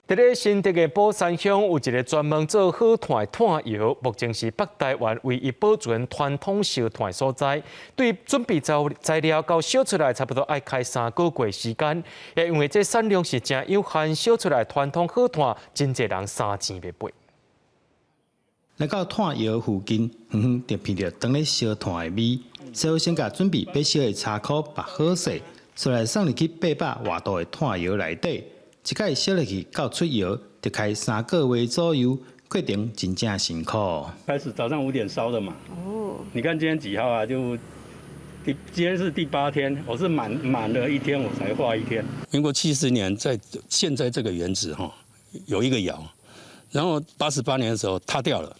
佇咧新竹的寶山鄉有一个專門做火炭的炭窯，目前是北台灣唯一保存傳統燒炭的所在。對準備材料到燒出來，差不多愛開3個月時間。也因為這產量是誠有限，燒出來傳統火炭，真濟人三錢欲買。來到炭窯附近，遠遠就聞著當咧燒炭的味。師傅先共準備欲燒的柴箍縛好勢，紲來送入去800外度的炭窯內底。一擺燒落去到出窯，著開3個月左右，過程真正辛苦。開始早上5點燒的嘛。哦。你看今天幾號啊？就今天是第八天，我是滿滿了一天我才化一天。民國70年在現在這個原址哈有一個窯，然後88年的時候塌掉了，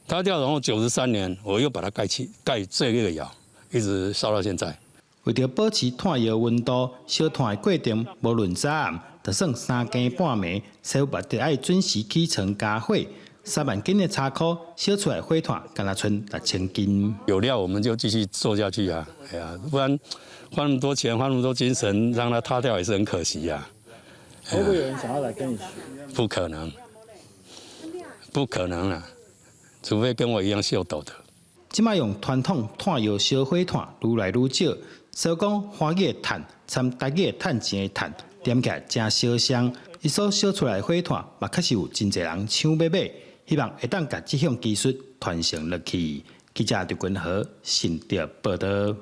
塌掉，然後93年我又把它蓋起，蓋這個窯，一直燒到現在。為著保持炭窯溫度，燒炭的過程無論早暗，就算三更半暝，師傅嘛得愛準時起床加火。3萬斤的柴箍燒出來火炭，敢若賰6000斤。有料我們就繼續做下去啊！哎呀，不然花那麼多錢，花那麼多精神，讓它塌掉也是很可惜呀。會不會有人想要來跟你學？不可能，不可能啊！除非跟我一樣秀逗的。這擺用傳統炭窯燒火炭愈來愈少。師傅講，華語的炭摻台語的趁錢的趁，唸起來誠相像。伊所燒出來的火炭嘛，確實有真濟人搶欲買，希望會當共這項技術傳承落去。記者劉君和新竹報導。